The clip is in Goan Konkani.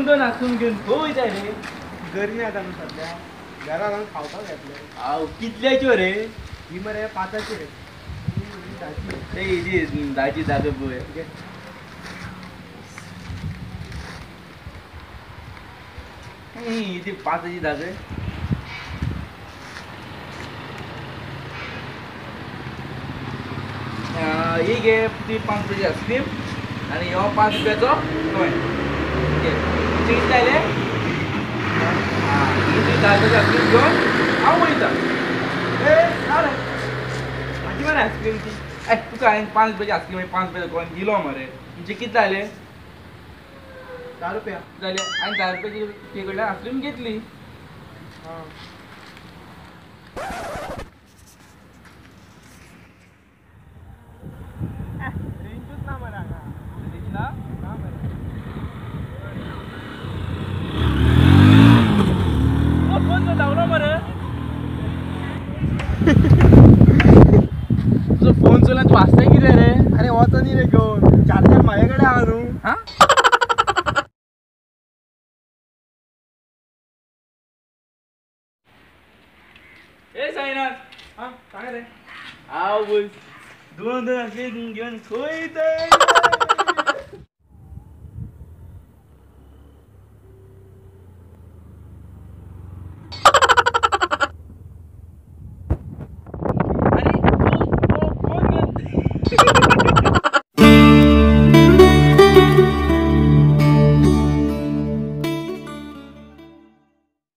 दोन आयस्क्रीम घेवन खंय वयता रे? गरमी आसा न्हू सद्या, घरा रावन खावपाक घेतले. हांव कितल्याच्यो रे? ही मरे 5ची रे. ते ही 10ची दाखय पळय. ही 5ची दाखय. ही घे ती 5 रुपयाची आयस्क्रीम आनी हो 5 रुपयाचो कॉयन. ओके, तुमचे कितले आयले? आं, ही तुजी 10 रुपयाची आयस्क्रीम घेवन हांव वयता. ए रे, म्हाजी मरे आयस्क्रीम ती. ए तुका हांवें 5 रुपयाची आयस्क्रीम आनी 5 रुपयाचो कॉयन दिलो मरे. तुमचे कितले आयले? 10 रुपया जाले. हांवें 10 रुपयाची तुजे कडल्यान आयस्क्रीम घेतली. आं, रेंजूच ना मरे हांगा. रेंज ना? ना मरे. ओ फोन तो धांवलो मरे. तुजो फोन चोयला तूं हांसता कितें रे? अरे वचो न्ही रे घेवन, चार्जर म्हाजे कडेन आहा न्हू. आं, ए साईनाथ. आं सांग रे. आवय, दोन दोन आयस्क्रीम घेवन खंय वयता?